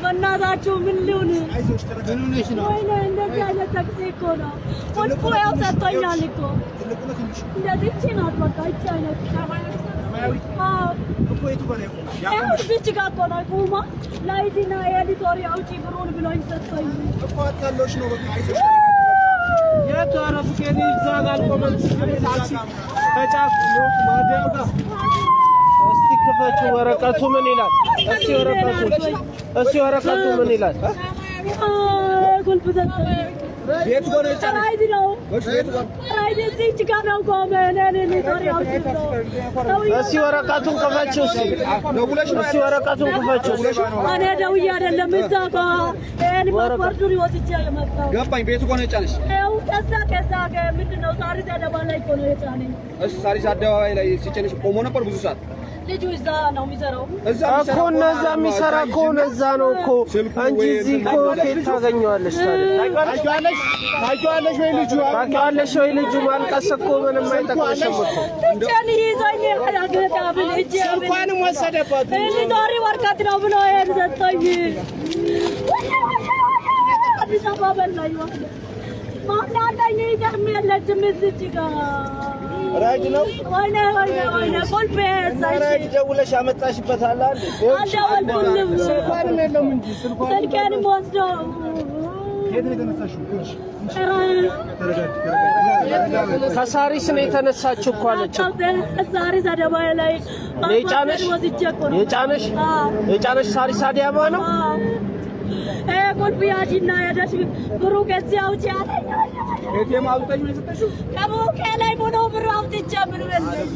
በእናታችሁ ምን ልሁን? ወይኔ እንደዚህ አይነት ታክሲ እኮ ነው። ቁልፉ ያው ሰጥቶኛል እኮ። እንደዚህ ይህቺ ናት በቃ ይህቺ አይነት። አዎ፣ ይኸው እዚች ጋር እኮ ነው ቁማ ላይትና የሊቶሪ አውጪ ብሩን ብሎኝ ሰጥቶኝ። የቱ? ኧረ ፍቄ እዛ ጋር አልቆመም። ታክሲ ከጫፍ ማደያው ጋር። እስቲ ክፈችው። ወረቀቱ ምን ይላል? እስቲ ወረቀቱ ምን ይላል? ቁልፍ ሰጥቶኝ። ራይድ ነው፣ ራይድ እዚች ጋር ነው ቆመ። እኔ ሊቶሪ አውጪ ብሎ ሰውዬው። እስቲ ወረቀቱን ክፈችው። እስቲ ወረቀቱን ክፈችው። እኔ ደውዬ አይደለም፣ እዛ ጋ ይሄን ፓስፖርቱን ወስጄ የመጣው። ገባኝ። ቤቱ እኮ ነው የጫነሽ። ይኸው ከዛ ምንድን ነው ሳሪስ አደባባይ ላይ እኮ ነው የጫነኝ። እሱ ሳሪስ አደባባይ ላይ ሲጭንሽ ቆሞ ነበር ብዙ ሰዓት? ልጁ እዛ ነው የሚሰራው። እዛ እኮ እነዛ የሚሰራ ከሆነ እዛ ነው እኮ እንጂ እዚህ እኮ ከየት ታገኘዋለሽ ታዲያ? ታውቂዋለሽ ታውቂዋለሽ ወይ ልጁ? ታውቂዋለሽ ወይ ልጁ? ማልቀስ እኮ ምንም አይጠቅምሽም እኮ። እጄን ይዞኝ ያገጣብል እጄ ስልኳንም ወሰደባት። ሊቶሪ ወረቀት ነው ብሎ ይሄን ሰጠኝ። አዲስ አበባ በላኝ። ማናለኝ ይገርም የለችም እዚች ጋር። ራይድ ነው። ወይኔ ወይኔ ወይኔ ቁልፍ። ራይድ ደውለሽ አመጣሽበት አለ አይደል? አልደወልኩም። ስልኳንም የለም እንጂ ስልኳን ስልኬንም ወስዶ። ከሳሪስ ነው የተነሳችው እኮ አለች። ሳሪስ አደባባይ ላይ የጫነሽ ወስጄ እኮ ነው። የጫነሽ አዎ። የጫነሽ ሳሪስ አዲያባ ነው። ቁልፍ ያዢና ሄደሽ ብሩ ከዚህ አውጪ አለኝ። ኤቲኤም አውጥተሽ ነው የሰጠሽው? ከቡኬ ላይ ሆኖ ብሩ አውጥቼ ምን በለኝ።